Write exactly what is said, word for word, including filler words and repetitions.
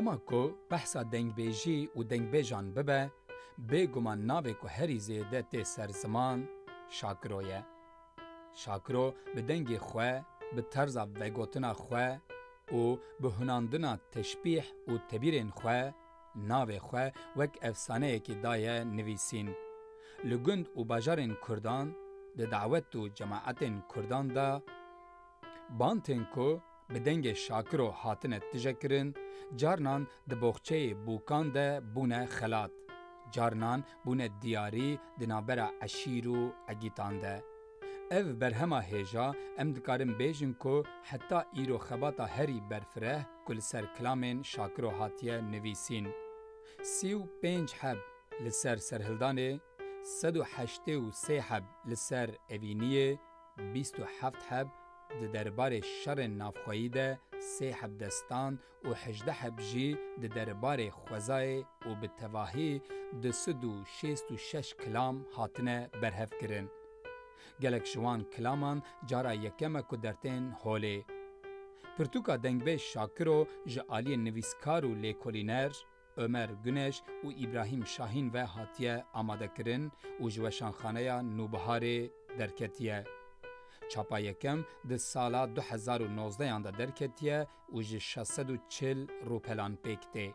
Dema ku behsa dengbêjî û dengbêjan bibe, bêguman navê ku herî zêde tê ser ziman, Şakiro ye. Şakiro bi dengê xwe, bi terza vegotina xwe û bi hunandina teşbîh û tebîrên xwe, navê xwe wek efsaneyekî daye nivîsîn. Li gund û bajarên Kurdan, di dawet û cemaetên Kurdan de, bantên ku bi dengê Şakiro hatine tijekirin, carnan di boxçeyê bûkan de bûne xelat, carnan bûne diyarî di navbera eşîr û egîtan de. Ev berhema hêja em dikarin bêjin ku heta îro xebata herî berfireh ku li ser kilamên Şakiro hatiye nivîsîn. Sî û pênc heb li ser serhildanê, sed û heştê û sê heb li ser evîniyê, bîst û heft heb di derbarê şerên navxweyî de, sê heb destan û hejdeh heb jî di derbarê xwezayê û bi tevahî du sed û şêst û şeş kilam hatine berhevkirin. Gelek ji wan kilaman cara yekem e ku dertên holê. Pirtûka dengbêj Şakiro ji aliyê nivîskar û lêkolîner Ömer Güneş û Îbrahîm Şahîn ve hatiye amadekirin û ji Weşanxaneya Nûbiharê derketiye. Çapa yekem di sala du hezar û nozdehan de derketiye û ji şeş sed û çil rûpelan pêk tê.